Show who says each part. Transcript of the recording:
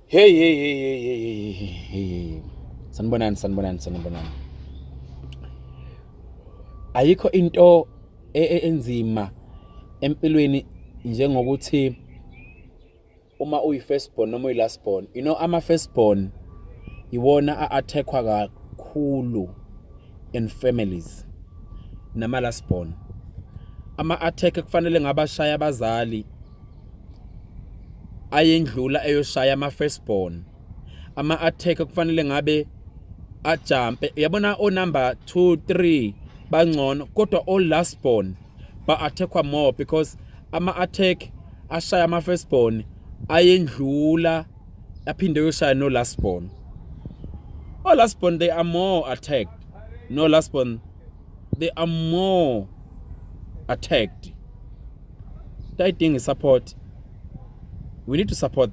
Speaker 1: Hey hey hey hey hey hey hey hey. Sanibonani, sanibonani, sanibonani. Ayikho into enzima empilweni njengokuthi uma uyi first born noma uyi last born. You know, ama first born iwona a-attackwa kakhulu in families nama last born. Ama attack kufanele ngabashaya abazali ayendlula eyoshaya ama first born. Ama attack kufanele ngabe ajumpe, uyabona, o number 2 3 bangcono, kodwa o last born ba attackwa more because ama attack ashaya ama first born ayendlula aphinde yoshaya no last born. O last born, they are more attacked. No last born, they are more attacked. Ayidinga support. We need to support them.